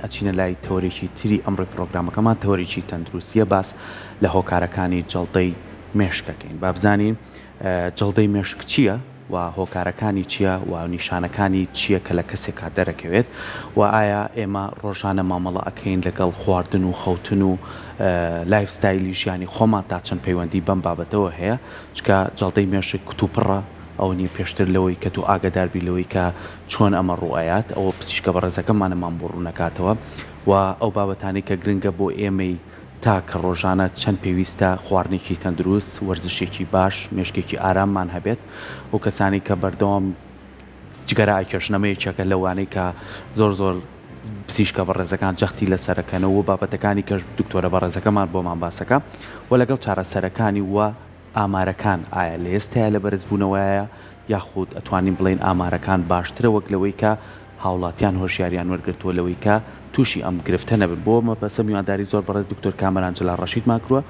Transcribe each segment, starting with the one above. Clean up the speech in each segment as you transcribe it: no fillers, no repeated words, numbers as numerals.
ئەچینە لای تەوەرێکی تری ئەمڕۆی پڕۆگرامەکەمان، تەوەرێکی تەندروستیە، باس لە هۆکارەکانی جەڵدەی مێشک ئەکەین. با بزانین جەڵدەی مێشک چییە و هۆکارەکانی چییە و نیشانەکانی چییە کە لە کەسێکا دەرەکەوێت و ئایا ئێمە ڕۆژانە مامەڵە ئەکەین لەگەڵ خواردن و خەوتن و life style ی ژیانی خۆمان تا چەند پەیوەندی بەم بابەتەوە هەیە، چونکە جەڵدەی مێشک کوتوپڕە ئەوە نیە پێشتر لەوەی کە تۆ ئاگەدار بی لەوەی کە چۆن ئەمە ڕووئەیات ئەوە پزیشکە بەڕێزەکەمانەمان بۆ ڕوونەکاتەوە و ئەو بابەتانەی کە گرنگە بۆ ئێمەی تاک کە ڕۆژانە چەند پێویستە خواردنێکی تەندروست وەرزشێکی باش مێشکێکی ئاراممان هەبێت و کەسانی کە بەردەوام جگەرە ئەکێشن ئەمە یەکێکە لەوانەی کە زۆر زۆر پزیشکە بەڕێزەکان جەختی لەسەرەکەنەوە و بابەتەکانی کەش دکتۆرە بەڕێزەکەمان بۆمان باسەکە و لەگەڵ چارەسەرەکانی و ئامارەکان ئایا لە ئێستایا لە بەرزبوونەوەیە یاخود ئەتوانین بڵێین ئامارەکان باشترە وەک لەوەی کە هاوڵاتیان هۆشیاریان وەرگرتووە لەوەی کە تووشی ئەم گرفتە نەبن بۆ مەبەستە میوانداری زۆر بەڕێز دکتۆر کامەران جەلال ڕەشیدمان کرووە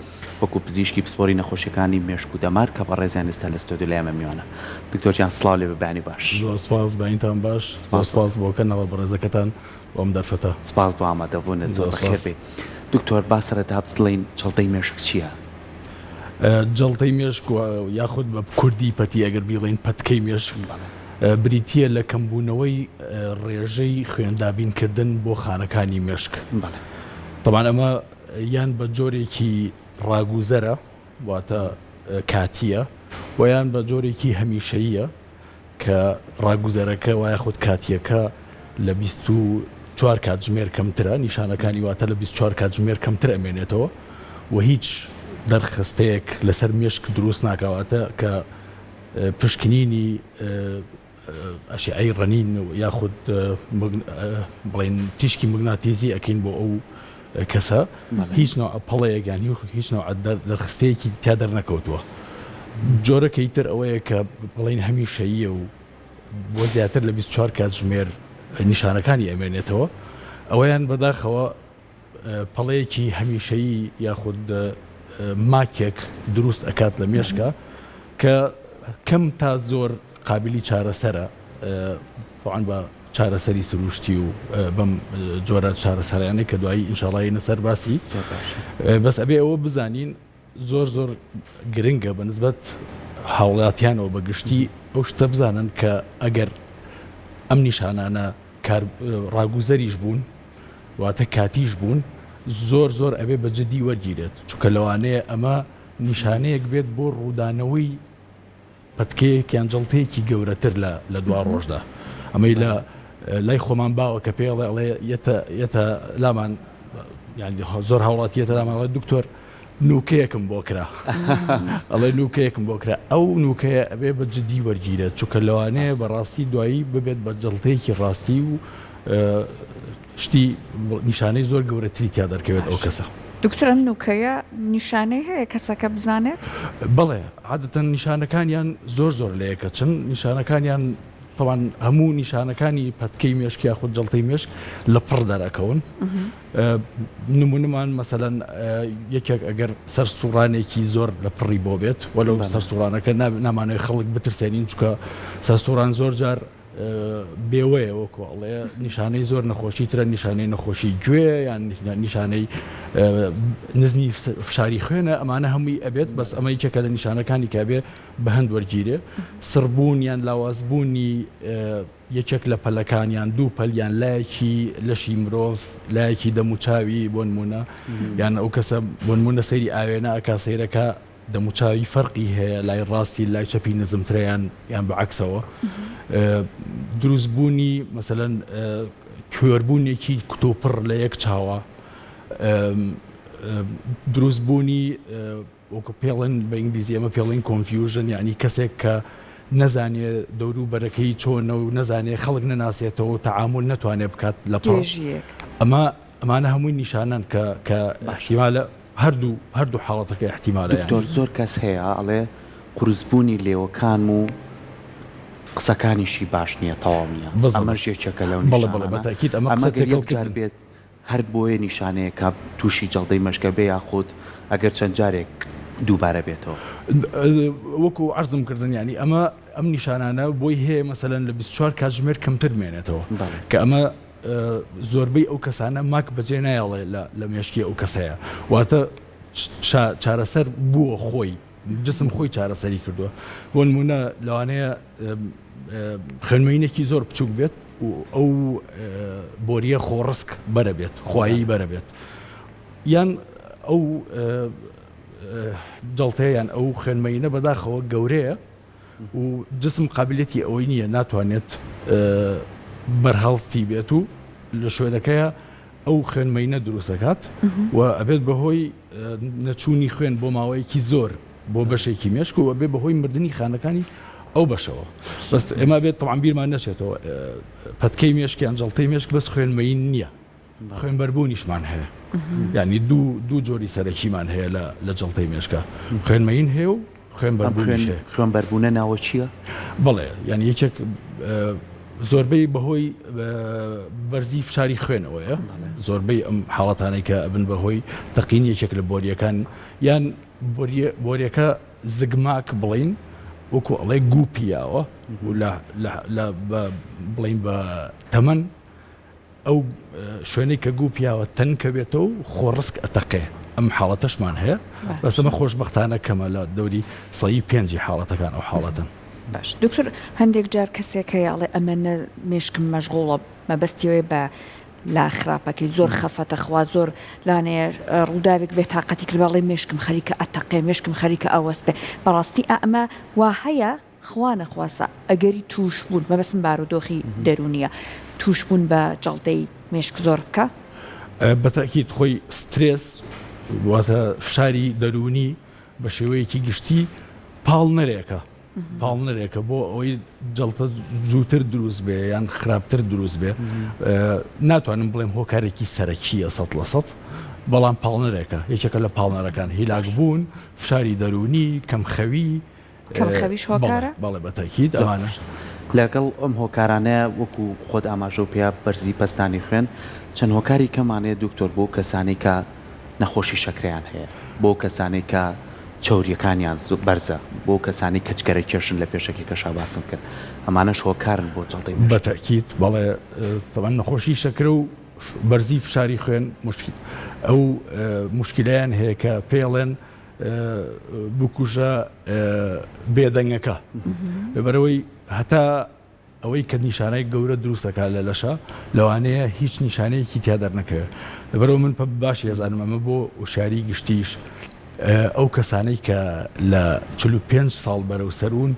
وەکو پزیشکی پسپۆری نەخۆشیەکانی مێشک و دەمار کە بەڕێزیان ئێستا لە ستۆدیۆ لای ئێمە میوانە دکتۆر گیان سڵاو لێ بێ بەیانی باش. زۆر سپاس بەینتان باش زۆر سپاس بۆ کەناڵە بەڕێزەکەتان بۆ ئەم دەرفەتە. سپاس بۆ ئامادەبوونت زۆر زۆر بەخێر سپاس. بێی دکتۆر با سەرەتا بڵێین جەڵدەی مێشک چیە؟ جەڵتەی مێشک و یاخود بە کوردی پەتی ئەگەر بیڵێین پەتکەی مێشک بریتییە لە کەمبوونەوەی ڕێژەی خوێن دابینکردن بۆ خانەکانی مێشک. تەبعەن ئەمە یان بە جۆرێکی ڕاگوزەرە واتە کاتییە و یان بە جۆرێکی هەمیشەییە کە ڕاگوزەرەکە وا یاخود کاتییەکە لە 24 کاتژمێر کەمترە، نیشانەکانی واتە لە 24 کاتژمێر کەمتر ئەمێنێتەوە و هیچ دەرخستەیەک لەسەر مێشک دروست ناکا، واتە کە پشکنینی ئەشیعەی ڕەنین یاخود بڵێین تیشکی مگناتیزی ئەکەین بۆ ئەو کەسە هیچ نوع پەڵەیەک یان هیچ نوع دەرخستەیەکی تیا دەرنەکەوتووە. جۆرەکەی تر ئەوەیە کە بڵێین هەمیشەییە و بۆ زیاتر لە 24 کاتژمێر نیشانەکانی ئەمێنێتەوە، ئەوەیان بەداخەوە پەڵەیەکی هەمیشەیی یاخود ماکێک دروست ئەکات لە مێشکا کە کەم تا زۆر قابلی چارەسەرە تەبعەن بە چارەسەری سروشتی و بەم جۆرە چارەسەرانەی کە دوایی ئینشاڵا یەنە سەر باسی بەس ئەبێ ئەوە بزانین زۆر زۆر گرنگە بە نسبەت هاوڵاتیانەوە بە گشتی ئەو شتە بزانن کە ئەگەر ئەم نیشانانە کار ڕاگوزەریش بوون واتە کاتیش بوون زۆر زۆر ئەبێ بە جدی وەرگیرێت چونکە لەوانەیە ئەمە نیشانەیەک بێت بۆ ڕوودانەوەی پەتکەیەک یان جەڵتەیەکی گەورەتر لە لە دوا ڕۆژدا ئەمەی لە لای خۆمان باوە کە پێڵێ ئەڵێ یەتە یەتە لامان یان زۆر هاوڵاتی یەتە لامان ئەڵێ دکتۆر نوکەیەکم بۆ کرا ئەڵێ نوکەیەکم بۆ کرا ئەو نوکەیە ئەبێ بە جدی وەرگیرێت چونکە لەوانەیە بەڕاستی دوایی ببێت بە جەڵتەیەکی ڕاستی و شتی نیشانەی زۆر گەورەتری تیا دەرکەوێت ئەو کەسە. دکتۆر ئەم نوکەیە نیشانەی هەیە کەسەکە بزانێت؟ بەڵێ عادەتەن نیشانەکانیان زۆر زۆر لەیەکەچن نیشانەکانیان تەبعەن هەموو نیشانەکانی پەتکەی مێشک یاخود جەڵتەی مێشک لە پڕ دەرەکەون نمونەمان مەسەلەن یەکێک ئەگەر سەر سوڕانێکی زۆر لە پڕی بۆ بێت وەلو سەر سوڕانەکە نامانەوەی خەڵک بترسێنین چکە سەر سوڕان زۆر جار بێوەیە وەکو ئەڵێ نیشانەی زۆر نەخۆشی ترە نیشانەی نەخۆشی گوێ یان نیشانەی نزمی فشاری خوێنە ئەمانە هەمووی ئەبێت بەس ئەمە یەکێکە لە نیشانەکانی کە بێ بە هەند وەرگیرێ سڕبوون یان لاوازبوونی یەکێک لە پەلەکان یان دوو پەل یان لایەکی لەشی مرۆڤ لایەکی دەموچاوی بۆ نمونە یان ئەو کەسە بۆ نمونە سەیری ئاوێنە ئەکا سەیرەکە دەموچاوی فەرقی هەیە لای ڕاستی لای چەپی نزمترە یان یان بە عەکسەوە دروست بوونی مەسەلەن کوێربوونێکی کتوپڕ لە یەک چاوە دروست بوونی وەکو پێڵێن بە ئینگلیزی ئەمە پێڵین confusion یعنی کەسێک کە نەزانێ دەورو بەرەکەی چۆنە و نەزانێ خەڵک نەناسێتەوە و تەعامول نەتوانێ بکات لە پڕ ئەمە ئەمانە هەمووی نیشانەن کە کە ئیحتیمالە هەردوو هەردوو حاڵەتەکە ئیحتیمالە یانی. دکتۆر زۆر کەس هەیە ئەڵێ قورسبوونی لێوەکانم و قسەکانیشی باش نییە تەواو نییە ئەمەش یەکێکە لەو بەڵێ بەڵێ نیشانانە بە تەئکید ئەمە ئەمە قسە گەر تێکەڵ یەک جار کردن. بێت هەر بۆیە نیشانەیەکە تووشی جەڵدەی مەشکە بێ یاخود ئەگەر چەند جارێک دووبارە بێتەوە؟ وەکو عەرزم کردن یانی ئەمە ئەم نیشانانە بۆی هەیە مەسەلەن لە 24 کاتژمێر کەمتر بمێنێتەوە کە ئەمە. زۆربەی ئەو کەسانە ماک بەجێ نایەڵێ لە مێشکی ئەو کەسەیە واتە چارەسەر بووە خۆی جسم خۆی چارەسەری کردووە بۆ نمونە لەوانەیە خوێنمەینێکی زۆر بچووک بێت و ئەو بۆریە خۆڕسک بەرە بێت خوایی بەرە بێت یان ئەو جەڵتەیە یان ئەو خوێنمەینە بەداخەوە گەورەیە و جسم قابلیەتی ئەوەی نییە ناتوانێت بەرهەڵستی بێت و لە شوێنەکەیە ئەو خوێنمەینە دروست دەکات و ئەبێت بەهۆی نەچوونی خوێن بۆ ماوەیەکی زۆر بۆ بەشێکی مێشک و ئەبێ بەهۆی مردنی خانەکانی ئەو بەشەوە بەس ئێمە بێت تەوان بیرمان نەچێتەوە پەتکەی مێشک یان جەڵتەی مێشک بەس خوێنمەین نییە خوێنبەربوونیشمان هەیە یعنی دوو دوو جۆری سەرەکیمان هەیە لە لە جەڵتەی مێشکە خوێنمەین هەیە و خوێنبەربوونیش هەیە. خوێنبەربوونە ناوەکییە؟ بەڵێ یعنی یەکێک زۆربەی بەهۆی بەرزی فشاری خوێنەوەیە زۆربەی ئەم حاڵەتانەی کە ئەبن بەهۆی تەقین یەکێک لە بۆریەکان یان بۆریەکە زگماک بڵین وەکو ئەڵێ گوپیاوە و لە بڵین بە تەمەن ئەو شوێنەی کە گوو پیاوە تەنکە بێتەوە و خۆڕسک ئەتەقێ ئەم حاڵەتەشمان هەیە بەس ئەمە خۆشبەختانە کەمە لە دەوری سەی پێنجی حاڵەتەکان ئەو حاڵەتەن. باش دکتۆر هەندێک جار کەسێک هەیە ئەڵێ ئەمە نە مێشکم مەشغوڵە مەبەستی ئەوەیە بە لا خراپەکەی زۆر خەفەتە خوا زۆر لانەیە ڕووداوێک بێ تاقەتی کرد بەڵێ مێشکم خەریکە ئەتەقێ مێشکم خەریکە ئەوەستێ بەڕاستی ئەمە وا هەیە خوا نەخواستە ئەگەری تووشبوون، مەبەستم بارودۆخی دەروونییە، تووشبوون بە جەڵتەی مێشک زۆر بکا؟ بە تەئکید خۆی سترێس واتە فشاری دەروونی بە شێوەیەکی گشتی پاڵنەرێکە پاڵنەرێکە بۆ ئەوەی جەڵتە زووتر دروست بێ یان خراپتر دروست بێ ناتوانم بڵێم هۆکارێکی سەرەکیە سەد لە سەد بەڵام پاڵنەرێکە یەکێکە لە پاڵنەرەکان هیلاکبوون فشاری دەروونی کەمخەوی کەم خەویش هۆکارە؟ بەڵێ بە تەئکید ئەمانە. لەگەڵ ئەم هۆکارانەیا وەکو خۆت ئاماژەو پێیا بەرزی پەستانی خوێن چەند هۆکاری کەمان هەیە دکتۆر بۆ کەسانەی کە نەخۆشی شەکرەیان هەیە بۆ کەسانەی کە چەوریەکانیان بەرزە بۆ کەسانەی کە جگەرە کێشن لە پێشەکی کەشا باسم کرد ئەمانەش هۆکارن بۆ جەڵتەی مێشک. بە تەئکید بەڵێ تەبعەن نەخۆشی شەکرە و بەرزی فشاری خوێن ئەو موشکیلەیان هەیە کە پێڵێن بکوژە بێدەنگەکە لەبەرەوەی هەتا ئەوەی کە نیشانەی گەورە دروستەکە لە لەشە لەوانەیە هیچ نیشانەیەکی تیا دەرنەکەوێت لەبەرەوە من باش ێزانم ئەمە بۆ وشاری گشتیش ئەو کەسانەی کە لە 45 ساڵ بەرەو سەرون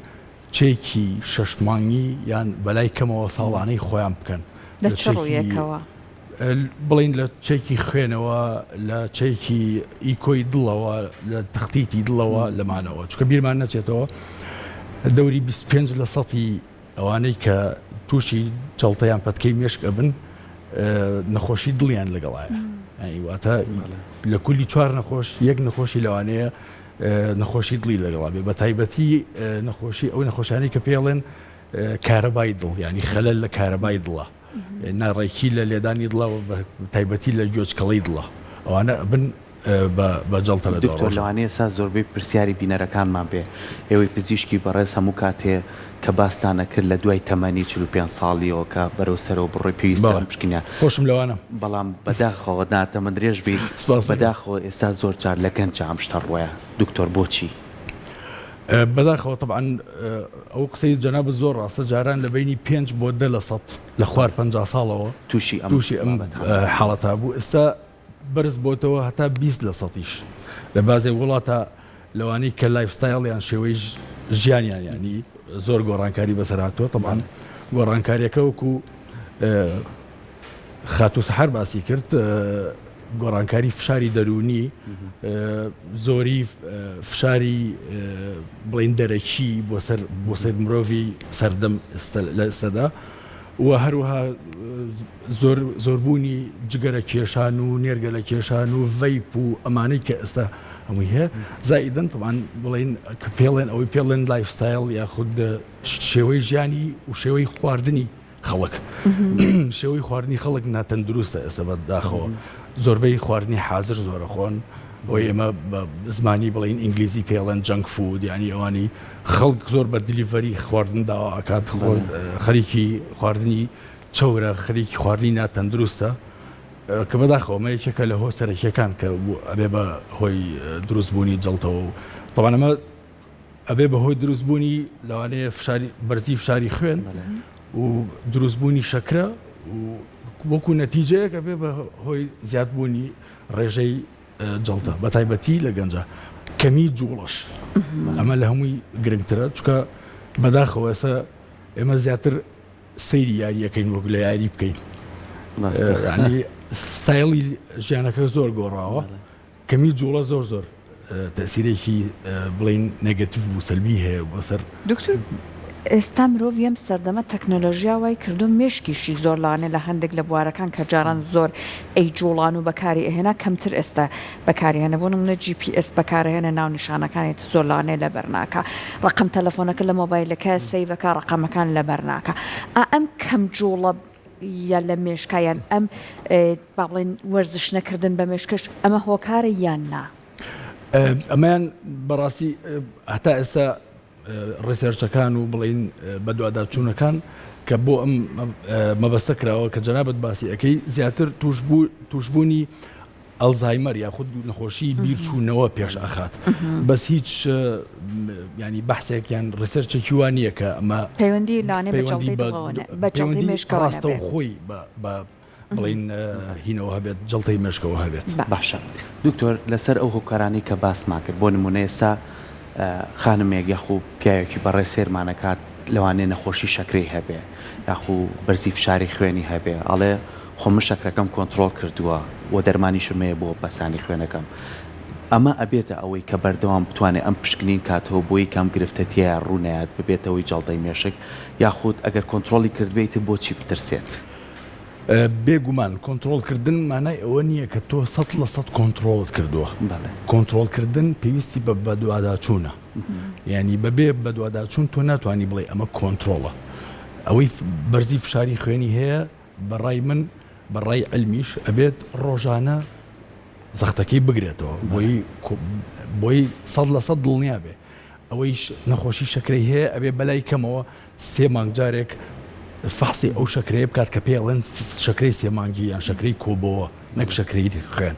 چێکی شەش مانگی یان بەلای کەمەوە ساڵانەی خۆیان بکەن لە چ ڕوویەکەوە؟ بڵێین لە چێکی خوێنەوە، لە چێکی ئیکۆی دڵەوە، لە تەختیتی دڵەوە، لەمانەوە. چونکە بیرمان نەچێتەوە دەوری 25 لە سەتی ئەوانەی کە تووشی جەڵتە یان پەتکەی مێشک ئەبن نەخۆشی دڵیان لەگەڵایە. یانی واتە لە کولی چوار نەخۆش یەک نەخۆشی لەوانەیە نەخۆشی دڵی لەگەڵا بێ بە تایبەتی نەخۆشی ئەو نەخۆشانەی کە پێڵێن کارەبای دڵ ینی خەلەل لە کارەبای دڵە ناڕێکی لە لێدانی دڵە بە تایبەتی لە گوێچکەڵی دڵە ئەوانە بن بە جەڵتە لە دکتۆر لەوانەیە سا زۆربەی پرسیاری بینەرەکانمان بێ ئێوەی پزیشکی بەڕێز هەموو کاتێ کە باستان ئەکرد لە دوای تەمەنی 45 ساڵیەوە کە بەرەو سەرەوە بڕۆی پێویستە ئەم پشکنینە خۆشم لەوانە. بەڵام بەداخەوە نا تەمەن درێژ بی سپاس دەکەم. بەداخەوە ئێستا زۆر جار لە گەنجا ئەم شتە ڕوەیە دکتۆر بۆچی؟ بەداخەوە تەبعەن ئەو قسەی جەنابت زۆر ڕاستە جاران لە بەینی پێنج بۆ دە لە سەد لە خوار 50 ساڵەوە تووشی ئەم تووشی ئەم حاڵەتە بوو ئێستا بەرز بۆتەوە هەتا 20 لە سەتیش لە بازێ وڵاتە لەوانەی کە lifestyle یان شێوەی ژیانیان ینی زۆر گۆڕانکاری بەسەر هاتووە تەبعەن گۆڕانکاریەکە وەکو خاتوو سەحەر باسی کرد گۆڕانکاری فشاری دەروونی زۆری فشاری بڵین دەرەکی بۆ سەر بۆ سەر مرۆڤی سەردەم لە ئێستادا و هەروەها زۆر زۆربوونی جگەرە کێشان و نێرگەلە کێشان و vape و ئەمانەی کە ئێستا هەمووی هەیە زائیدەن تەبعەن بڵێن کە پێڵێن ئەوەی پێڵێن lifestyle یاخود شێوەی ژیانی و شێوەی خواردنی خەڵک شێوەی خواردنی خەڵک ناتەندروستە ئێستا بە داخەوە زۆربەی خواردنی حازر زۆرە خۆن ئەوەی ئێمە بە زمانی بڵین ئینگلیزی پێڵێن junk food ینی ئەوانی خەڵک زۆر بە delivery خواردن داوا ئەکات خەریکی خواردنی. چەورە، خەریکی خواردنی ناتەندروستە کە بەداخەوە ئەمە یەکێکە لە هۆ سەرەکیەکان کە ئەبێ بە هۆی دروستبوونی جەڵتەوە و تەبعەن ئەمە ئەبێ بە هۆی دروستبوونی لەوانەیە فشاری بەرزی فشاری خوێن و دروستبوونی شەکرە و وەکو نەتیجەیەک ئەبێ بە هۆی زیادبوونی ڕێژەی جەڵتە بە تایبەتی لە گەنجە کەمی جوڵەش ئەمە لە هەمووی گرنگترە چکە بەداخەوە ئێستا ئێمە زیاتر سەیری یاریەکەین وەک لە یاری بکەین ستایلی ژیانەکە زۆر گۆڕاوە کەمی جوڵە زۆر زۆر تەئسیرێکی بڵێین نێگەتیڤ و سەلبی هەیە بۆ سەر. دکتۆر ئێستا مرۆڤی ئەم سەردەمە تەکنەلۆژیا وای کردوە مێشکیشی زۆر لەوانەیە لە هەندێک لە بوارەکان کە جاران زۆر ئەیجوڵان و بەکاری ئەهێنا کەمتر ئێستا بەکاری هێنێ بۆ نمونە جی پی ئێس بەکارئەهێنێ ناونیشانەکانی تر زۆر لەوانەیە لەبەر ناکا ڕەقەم تەلەفۆنەکە لە مۆبایلەکە save ئەکا ڕەقەمەکان لەبەر ناکا ئا ئەم کەم جوڵە یە لە مێشکا یان ئەم با بڵێین وەرزش نەکردن بە مێشکش ئەمە هۆکارە یان نا؟ ئەمەیان بەڕاستی هەتا ئێستا research ەکان و بڵین بەدواداچوونەکان کە بۆ ئەم مەبەستە کراوە کە جەنابەت باسی ئەەکەی زیاتر توشببوونی ئەلزایمەر یاخود نەخۆشی بیرچوونەوە پێش ئەخات بەس هیچ ینی بەحسێک یان research ێکی وا نییە کە ئەمە پەیوەندی لانێ بە جەڵتەی مێشکەوە ڕاستەوخۆی بە بڵین هینەوە هەبێت جەڵتەی مێشکەوە هەبێت. باشە دکتۆر لەسەر ئەو هۆکارانەی کە باسمان کرد بۆ نمونە ئێستا خانمێک یاخو پیاوێکی بەڕێز سەیرمان ئەکات لەوانەیە نەخۆشی شەکرەی هەبێ یاخو بەرزی فشاری خوێنی هەبێ ئەڵێ خۆ من شەکرەکەم کۆنتڕۆڵ کردووە و دەرمانیشم هەیە بۆ پەستانی خوێنەکەم ئەمە ئەبێتە ئەوەی کە بەردەوام بتوانێ ئەم پشکنین کاتەوە بۆی کە ئەم گرفتە تیایا ڕوو نەیات ببێتە هۆی جەڵتەی مێشک یاخود ئەگەر کۆنتڕۆڵی کردبێ ئیتر بۆچی بترسێت؟ بێ گومان کۆنتڕۆڵ کردن مانای ئەوە نییە کە تۆ 100% کۆنتڕۆڵت کردووە. کۆنتڕۆڵ کردن پێویستی بە بەدواداچوونە. یانی بەبێ بەدواداچوون تۆ ناتوانی بڵێی ئەمە کۆنتڕۆڵە. ئەوەی بەرزی فشاری خوێنی هەیە بە ڕای من بە ڕای عیلمیش ئەبێت ڕۆژانە زەختەکەی بگرێتەوە بۆی بۆی 100% دڵنیا بێ. ئەوەیش نەخۆشی شەکرەی هەیە ئەبێ بەلای کەمەوە سێ مانگ جارێک فەحسی ئەو شەکرەیە بکات کە پێی ئەڵێن شەکرەی سێ مانگی یان شەکرەی کۆبۆوە نەک شەکرەی خوێن.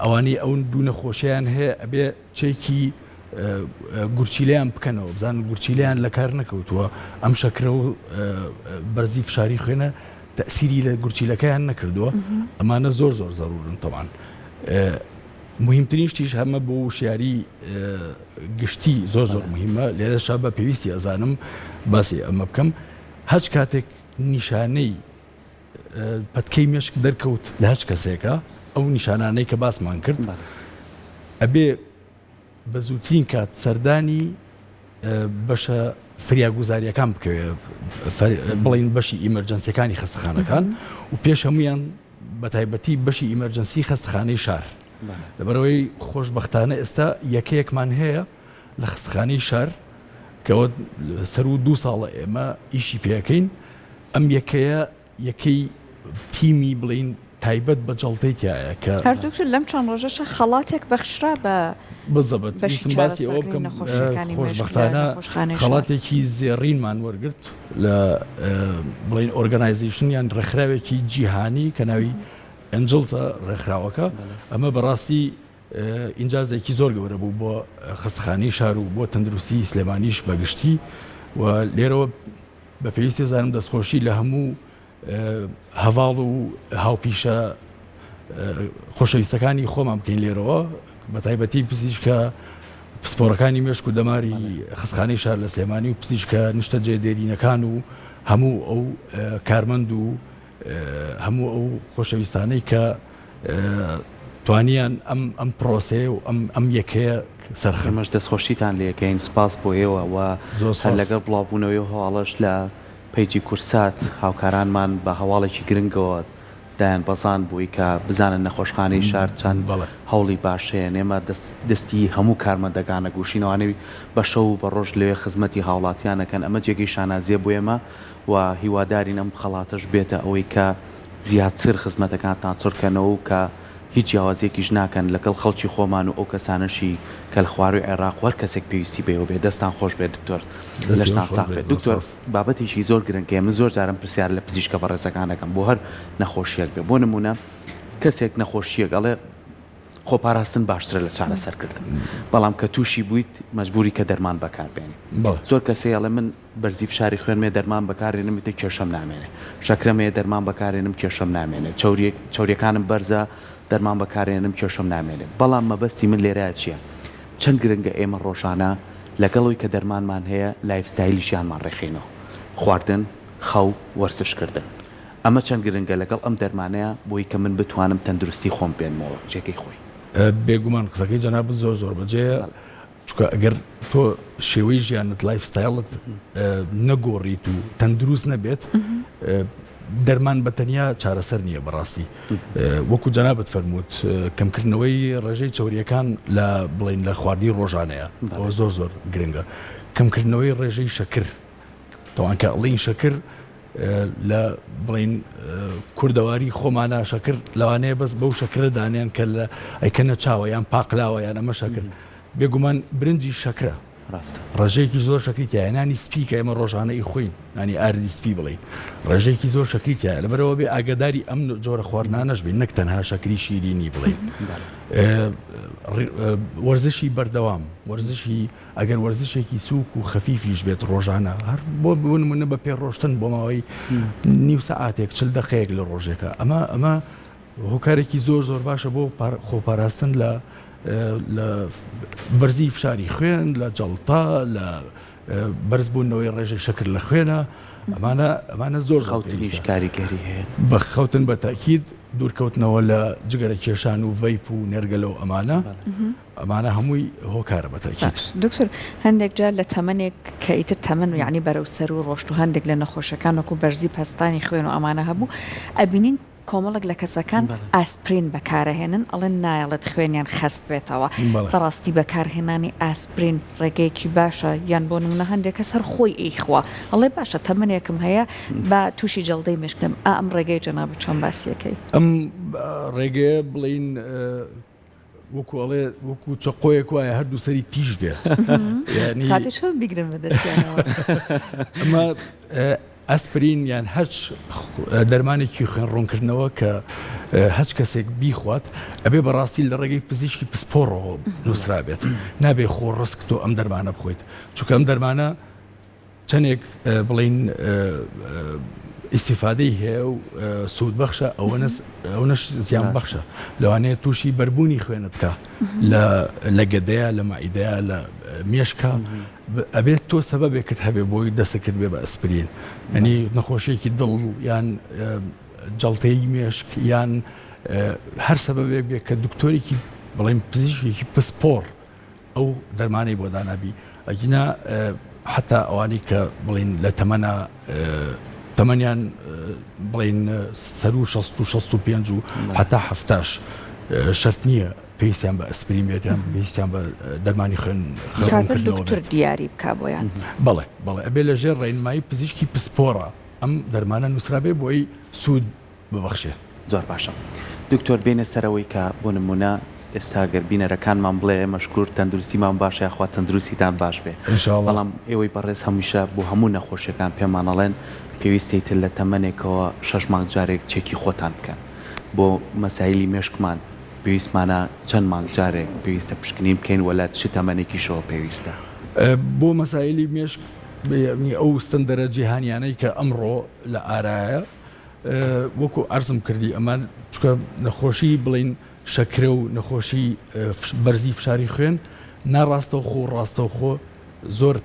ئەوانەی ئەو دوو نەخۆشیان هەیە ئەبێ چێکی گورچیلەیان بکەنەوە بزانن گورچیلەیان لەکار نەکەوتووە ئەم شەکرە و بەرزی فشاری خوێنە تەسیری لە گورچیلەکەیان نەکردووە ئەمانە زۆر زۆر زەرورن تەوان مهمترین شتیش هەمە بۆ وشیاری گشتی زۆر زۆر مهمە لێرەشا بە پێویستی ئەزانم باسی ئەمە بکەم هەچ کاتێک نیشانەی پەتکەی مێشک دەرکەوت لە هەچ کەسێکە ئەو نیشانانەی کە باسمان کرد ئەبێ بە زووترین کات سەردانی بەشە فریاگوزاریەکان بکەوێت بڵین بەشی emergency ەکانی خەستەخانەکان و پێش هەمویان بە تایبەتی بەشی emergency خەستخانەی شار لەبەرەوەی خۆشببختانە ئێستا یەکەیەکمان هەیە لە خستخانەی شار کەەوە سەر و دوو ساڵە ئێمە ئیشی پێەکەین ئەم یەکەیە یەکەی تیمی بڵێین تایبەت بە جەڵتەی تیایە کە. هەر دکتۆر لەم چەند ڕۆژەشا خەڵاتێک بەخشرا بە بزەبت بەشی ویستم باسی ئەوە چارەسەرکردنی بکەم نەخۆشییەکانی مێشک لە خۆشبەختانە نەخۆشخانەی شار. خەڵاتێکی زێڕینمان وەرگرت لە بڵێین organization یان ڕێکخراوێکی جیهانی کە ناوی Angels ە ڕێکخراوەکە ئەمە بەڕاستی ئینجازێکی زۆر گەورە بوو بۆ خەستەخانەی شار و بۆ تەندروستی سلێمانیش بەگشتی و لێرەوە بە پێویستی دەزانم دەستخۆشی لە هەموو هەڤاڵ و هاوپیشە خۆشەویستەکانی خۆمان بکەین لێرەوە بە تایبەتی پزیشکە پسپۆڕەکانی مێشک و دەماری خەستخانەی شار لە سلێمانی و پزیشکە نیشتەجێ دێرینەکان و هەموو ئەو کارمەند و هەموو ئەو خۆشەویستانەی کە توانیان ئەم ئەم پرۆسەیە و ئەم ئەم یەکەیە سەرخەن. ئێمەش دەستخۆشیتان لێکەین سپاس بۆ ئێوە و زۆر هەر سپاس. لەگەڵ بڵاوبوونەوەی ئەو هەواڵەش لە پەیجی کوردسات هاوکارانمان بە هەواڵێکی گرنگەوە دایان بەزاند بۆی کە بزانن نەخۆشخانەی شار چەند بەڵێ. هەوڵی باش هەیە ئێمە دەست دەستی هەموو کارمەندەکان ئەگوشین ئەوانەی بە شەو و بە ڕۆژ لەوێ خزمەتی هاوڵاتیان ئەکەن ئەمە جێگەی شانازیە بۆ ئێمە و هیوادارین ئەم خەڵاتەش بێتە ئەوەی کە زیاتر خزمەتەکانتان چڕکەنەوە و کە. هیچ جیاوازیەکیش ناکەن لەگەڵ خەڵکی خۆمان و ئەو کەسانەشی کە لە خواروی عێراق و هەر کەسێک پێویستی بەیەوە بێت دەستان خۆش بێت دکتۆر لەشتان ساغ بێت دکتۆر بابەتێکی زۆر گرنگ هەیە من زۆر جارم پرسیار لە پزیشکە بەڕێزەکان دەکەم بۆ هەر نەخۆشیەک بێ بۆ نمونە کەسێک نەخۆشیەک ئەڵێ خۆپاراستن باشترە لە چارەسەرکردن بەڵام کە تووشی بوویت مەجبوری کە دەرمان بەکاربێنی زۆر کەسەیە ئەڵێ من بەرزی فشاری خوێنم هەیە دەرمان بەکارێنم ئیتر کێشەم نامێنێ شەکرەم هەیە دەرمان بەکارێنم کێشەم نامێنێ چەوریەک چەوریەکانم بەرزە دەرمان بەکارێنم کێشەم نامێنێ بەڵام مەبەستی من لێرەیا چیە چەند گرنگە ئێمە ڕۆژانە لەگەڵ ئەوی کە دەرمانمان هەیە life style ی ژیانمان ڕێکخەینەوە خواردن خەو وەرزش کردن ئەمە چەند گرنگە لەگەڵ ئەم دەرمانەیا بۆی کە من بتوانم تەندروستی خۆم بێنمەوە جێگەی خۆی. بێگومان قسەکەی جەنابت زۆر زۆر بەجێیە. چونکە ئەگەر تۆ شێوەی ژیانت lifestyle ت نەگۆڕیت و تەندروست نەبێت دەرمان بە تەنیا چارەسەر نییە بەڕاستی وەکو جەنابەت فەرمووت کەمکردنەوەی ڕێژەی چوریەکان لە بڵین لە خواردنی ڕۆژانەیە زۆر زۆر گرنگە کەمکردنەوەی ڕێژەی شەکر تەوان کە ئەڵین شەکر لە بڵین کوردەواری خۆمانە شەکر لەوانەیە بەس بەو شەکرە دانیان کە لە ئەیکەنە چاوە یان پاقلاوە یان ئەمە شەکر بێگومان برنجی شەکرە ڕاستە ڕێژەیەکی زۆر شەکری تیایە نانی سپی کە ئێمە ڕۆژانە ئیخۆین نانی ئاردی سپی بڵێین ڕێژەیەکی زۆر شەکری تیایە لەبەرەوە بێ ئاگاداری ئەم جۆرە خواردنانەش بین نەک تەنها شەکری شیرینی بڵێین وەرزشی بەردەوام وەرزشی ئەگەر وەرزشێکی سووک و خەفیفیش بێت ڕۆژانە هەر بۆ بۆ نمونە بە پێ ڕۆشتن بۆ ماوەی نیو سەعاتێک چل دقەیەک لە ڕۆژێکە ئەمە ئەمە هۆکارێکی زۆر زۆر باشە بۆ خۆپاراستن لە لە بەرزی فشاری خوێن لە جەڵتە لە بەرزبوونەوەی ڕێژەی شەکر لە خوێنە ئەمانە ئەمانە زۆر خەوتنیش کاریگەری هەیە بە خەوتن بە تاکید دوورکەوتنەوە لە جگەرە کێشان و vape و نێرگەلە و ئەمانە ئەمانە هەمووی هۆکارە بە تاکید. دکتۆر هەندێک جار لە تەمەنێک کە ئیتر تەمەن یانی بەرەو سەروو ڕۆشت و هەندێک لە نەخۆشەکان وەکو بەرزی پەستانی خوێن و ئەمانە هەبوو ئەبینین کۆمەڵێک لە کەسەکان ئاسپرین بەکارەهێنن ئەڵێن نایەڵێت خوێنیان خەست بێتەوە بەڕاستی بەکارهێنانی ئاسپرین ڕێگەیەکی باشە یان بۆ نمونە هەندێک کەس هەر خۆی ئەیخوا ئەڵێ باشە تەمەنێکم هەیە با تووشی جەڵدەی مێشک نەبم ئا ئەم ڕێگەیە جەنابت چۆن باسی ئەکەی؟ ئەم ڕێگەیە بڵێین وەکو ئەڵێ وەکو چەقۆیەک وایە هەردوو سەری تیژ بێ یعنی کاتێ چۆن بیگرن بە دەستیانەوە ئەمە ئەسپرین یان هەرچ دەرمانێکی خوێن ڕوونکردنەوە کە هەچ کەسێک بیخوات ئەبێ بەڕاستی لە ڕێگەی پزیشکی پسپۆڕەوە نووسرابێت نابێ خۆ ڕسک تۆ ئەم دەرمانە بخۆیت چونکە ئەم دەرمانە چەندێک بڵین ئیسیفادەی هەیە و سوود بەخشە ئەوەنەش زیان بەخشە لەوانەیە تووشی بەربوونی خوێنت بکە لە گەدەیە لە مەعیدەیە لە مێشکە ئەبێت تۆ سەبەبێکت هەبێ بۆی دەستەکرد بێ بە ئەسپرین ینی نەخۆشیێکی دڵ یان جەڵتەی مێشک یان هەر سەبەبێک بێ کە دکتۆرێکی بڵێن پزیشکێکی پسپۆڕ ئەو دەرمانەی بۆ دانابی ئەگینا حتا ئەوانەی کە بڵین لە تەمەە تەمەنیان بڵین سەرو 6 65 و حتا هەفتاش شەرت نییە پێویستیان بە ئەسپرین بێت یان پێویستیان بە دەرمانی خوێن خوێنکردنەوە دکتۆر دیاری بکا بۆیان. بەڵێ بەڵێ ئەبێ لە ژێر ڕێنمایی پزیشکی پسپۆڕە ئەم دەرمانە نووسرابێ بۆی سوود ببەخشێ. زۆر باشە دکتۆر بێینە سەر ئەوەی کە بۆ نمونە ئێستا گەر بینەرەکانمان بڵێ ئێمەش کورد تەندروستیمان باشە یاخوا تەندروستیتان باش بێ ان شاء اللە. بەڵام ئێوەی بەڕێز هەمیشە بۆ هەموو نەخۆشیەکان پێمان ئەڵێن پێویستە ئیتر لە تەمەنێکەوە شەش مانگ جارێک چێکی خۆتان بکەن بۆ مەسایلی مێشکمان پێویستمانە چەند مانگ جارێک پێویستە پشکنین بکەین وە لە چ تەمەنێکیشەوە پێویستە؟ بۆ مەسایلی مێشک یەعنی ئەو ستەندەرە جیهانیانەی کە ئەمڕۆ لە ئارایە وەکو عەرزم کردی ئەمە چکە نەخۆشی بڵین شەکرە و نەخۆشی بەرزی فشاری خوێن ناڕاستەوخۆ و ڕاستەوخۆ زۆر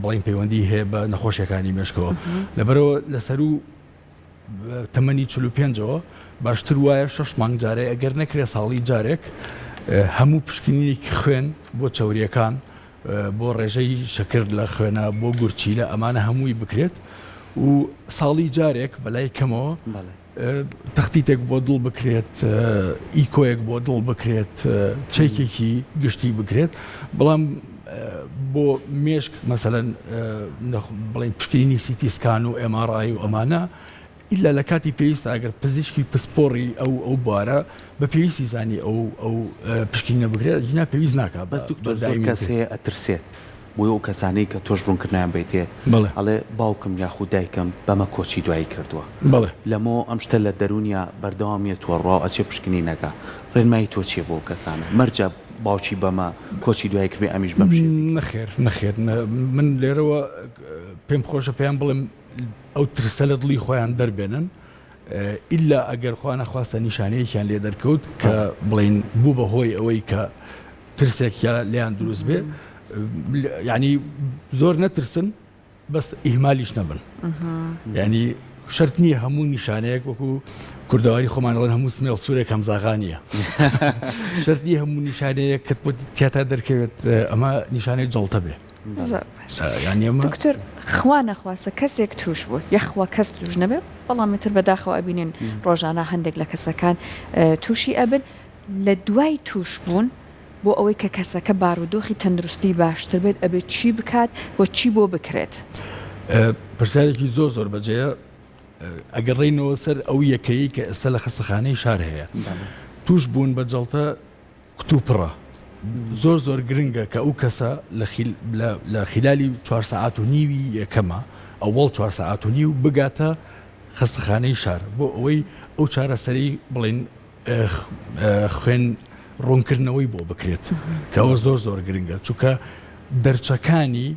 بڵین پەیوەندی هەیە بە نەخۆشیەکانی مێشکەوە لەبەرەوە لەسەر و تەمەنی 45ەوە باشتر وایە شش مانگ جارێ ئەگەر نەکرێ ساڵی جارێک هەموو پشکنینێکی خوێن بۆ چوریەکان بۆ ڕێژەی شەکر لە خوێنا بۆ گورچیلە ئەمانە هەمووی بکرێت و ساڵی جارێک بەلای کەمەوە تەختیتێک بۆ دڵ بکرێت ئیکۆیەک بۆ دڵ بکرێت چێکێکی گشتی بکرێت بەڵام بۆ مێشک مەسەلەن بڵین پشکنینی CT scan و MRI و ئەمانە. ئیلا لە کاتی پێویستە ئەگەر پزیشکی پسپۆڕی ئەو ئەو بوارە بە پێویستی زانی ئەو ئەو پشکنینە بکرێت ئەگینا پێویست ناکا بەس دکتۆر زۆر کەس هەیە ئەترسێت بۆیە ئەو کەسانەی کە تۆش ڕوونکردنەوەیان بەیتێ بەڵێ. ئەڵێ باوکم یاخود دایکم بەمە کۆچی دوایی کردووە بەڵێ. لەمەوە ئەم شتە لە دەروونیا بەردەوام یەتوە ڕواو ئەچێ پشکنینەکە ڕێنمایی تۆ چیە بۆ ئەو کەسانە مەرجە باوکی بەمە کۆچی دوایی کردبێ ئەمیش بەم شێوەیە نەخێر نەخێر من لێرەوە پێم خۆشە پێیان بڵێم ئەو ترسە لە دڵی خۆیان دەربێنن ئیلا ئەگەر خوا نەخواستە نیشانەیەکیان لێ دەرکەوت کە بڵین بوو بە هۆی ئەوەی کە ترسێک لێیان دروست بێ یعنی زۆر نەترسن بەس ئیهمالیش نەبن یعنی شەرت نییە هەموو نیشانەیەک وەکو کوردەواری خۆمان دەڵێن هەموو سمێڵ سوورێک هەمزاغا نییە شەرت نییە هەموو نیشانەیەک کە تیاتا دەرکەوێت ئەمە نیشانەی جەڵتە بێ دکتۆر خوا نەخواستە کەسێک توش بوو یەخوا کەس توش نەبێت بەڵام ئیتر بەداخەوە ئەبینین ڕۆژانە هەندێک لە کەسەکان تووشی ئەبن لە دوای توش بوون بۆ ئەوەی کە کەسەکە بارودۆخی تەندروستی باشتر بێت ئەبێت چی بکات و چی بۆ بکرێت؟ پرسیارێکی زۆر زۆر بەجێیە ئەگەڕێینەوە سەر ئەو یەکەیەی کە ئێستا لە خەستەخانەی شار هەیە توش بوون بە جەڵتە کتوپڕە. زۆر زۆر گرنگە کە ئەو کەسە لە خیلالی چوار سەعات و نیوی یەکەما، ئەوەڵ چوار سەعات و نیو بگاتە خەستەخانەی شار بۆ ئەوەی ئەو چارەسەری بڵێین خوێن ڕوونکردنەوەی بۆ بکرێت کە ئەوە زۆر زۆر گرنگە چونکە دەرچەکانی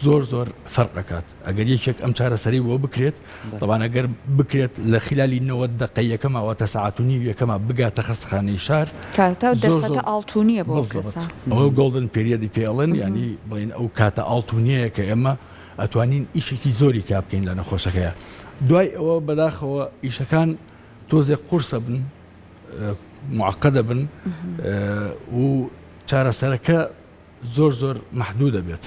زۆر زۆر فەرق ئەکات ئەگەر یەکێک ئەم چارەسەری بۆ بکرێت تەبان ئەگەر بکرێت لە خلالی 90 دقەی یەکەما واتە سەعات و نیو یەکەما بگاتە خەستەخانەی شار کاتە و دەرفەتە ئاڵتونیە بۆ کەسە ئەوە golden period ی پێ ئەڵێن یانی بڵێن ئەو کاتە ئاڵتونیەیە کە ئێمە ئەتوانین ئیشێکی زۆری تیا بکەین لە نەخۆشەکەیە دوای ئەوە بەداخەوە ئیشەکان تۆزێک قورسە بن معقدە بن و چارەسەرەکە زۆر زۆر مەحدودە بێت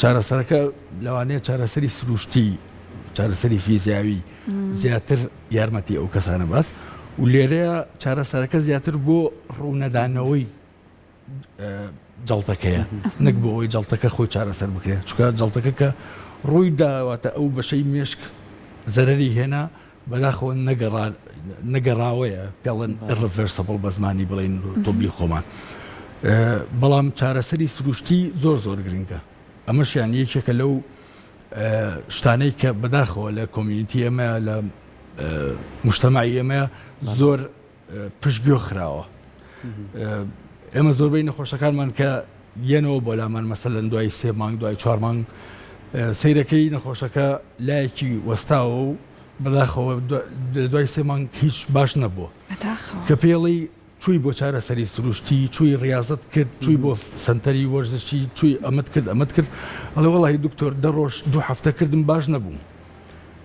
چارەسەرەکە لەوانەیە چارەسەری سروشتی چارەسەری فیزیاوی زیاتر یارمەتی ئەو کەسانە بات و لێرەیە چارەسەرەکە زیاتر بۆ ڕوونەدانەوەی جەڵتەکەیە نەک بۆ ئەوەی جەڵتەکە خۆی چارەسەر بکرێت چکە جەڵتەکە کە ڕووی داواتە ئەو بەشەی مێشک زەرری هێنا بەداخەوە نەگەڕا نەگەڕاوەیە پێڵێن irreversible بە زمانی بڵێین تۆبی خۆمان بەڵام چارەسەری سروشتی زۆر زۆر گرنگە ئەمەشیان یەکێکە لەو شتانەی کە بەداخەوە لە community ئێمە لە مجتەمەعی ئێمە زۆر پشتگوێ خراوە. ئێمە زۆربەی نەخۆشەکانمان کە یەنەوە بۆ لامان مەسەلەن دوای سێ مانگ دوای چوار مانگ سەیرەکەی نەخۆشەکە لایەکی وەستاوە و بەداخەوە دوای سێ مانگ هیچ باش نەبووە کە پێڵی چووی بۆ چارەسەری سروشتی چووی ڕاضت کرد چووی بۆ سنتەری وەرزشی چووی ئەمەت کرد ئەمەت کرد ئەڵێ وەڵی دکتۆر دە ڕۆژ دوو هەفتە کردم باش نەبووم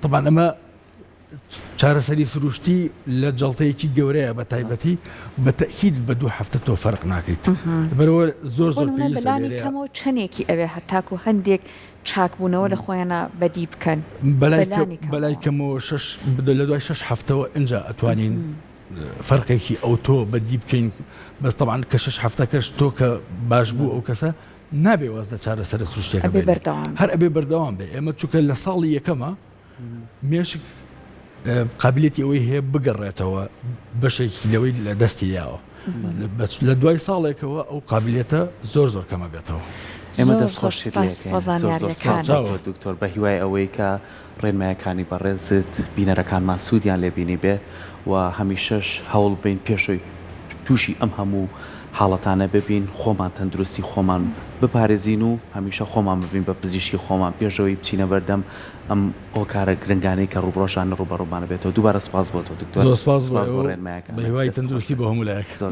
طبعا ئەمە چارەسەری سروشتی لە جەڵتەیەکی گەورەیە بە تایبەتی بە تەئکید بە دوو هەفتە تۆ فەرق ناکەیت لەبەرئەوە زۆر زۆر پێویستە بەلانی لێرەیە کەمەوە چەندێکی ئەوێ هەتاکو هەندێک چاکبوونەوە لە خۆیانا بەدی بکەن بەلای بەلانی بەلای کەمەوە؟ کەمەوە شەش لە دوای شەش هەفتەوە ئینجا ئەتوانین فەرقێکی ئەوتۆ بەدی بکەین بەس تەبعەن کە شەش هەفتەکەش تۆ کە باش بوو ئەو کەسە نابێ واز لە چارەسەرە سروشتیەکە ئەبێ بێنێ بەردەوام هەر بێ. ئەبێ بەردەوام بێ ئێمە چونکە لە ساڵی یەکەما مێشک قابلیەتی ئەوەی هەیە بگەڕێتەوە بەشێکی لەوەی لە دەستی یاوە لە دوای ساڵێکەوە ئەو قابلیەتە زۆر زۆر کەمە بێتەوە. ئێمە زۆر دەست زۆر خۆشیت سپاس لێ بۆ ئەکەین زۆر زۆر سپاس زانیاریەکانت. بۆ دکتۆر بە هیوای ئەوەی کە ڕێنمایەکانی بەڕێزت بینەرەکانمان سوودیان لێ بینیبێ و هەمیشەش هەوڵ بەین پێشەوەی تووشی ئەم هەموو حاڵەتانە ببین خۆمان تەندروستی خۆمان بپارێزین و هەمیشە خۆمان ببین بە پزیشکی خۆمان پێشەوەی بچینە بەردەم ئەم هۆکارە گرنگانەی کە ڕووبڕۆژانە ڕووبەڕوومان ئەبێتەوە دووبارە سوپاس بۆ تۆ دکتۆر زۆر سوپاس بۆ سوپاس بۆ ئێوە ڕێنمایەکانت بە هیوای دەست خۆش تەندروستی بێت بۆ هەموو لایەک. زۆر.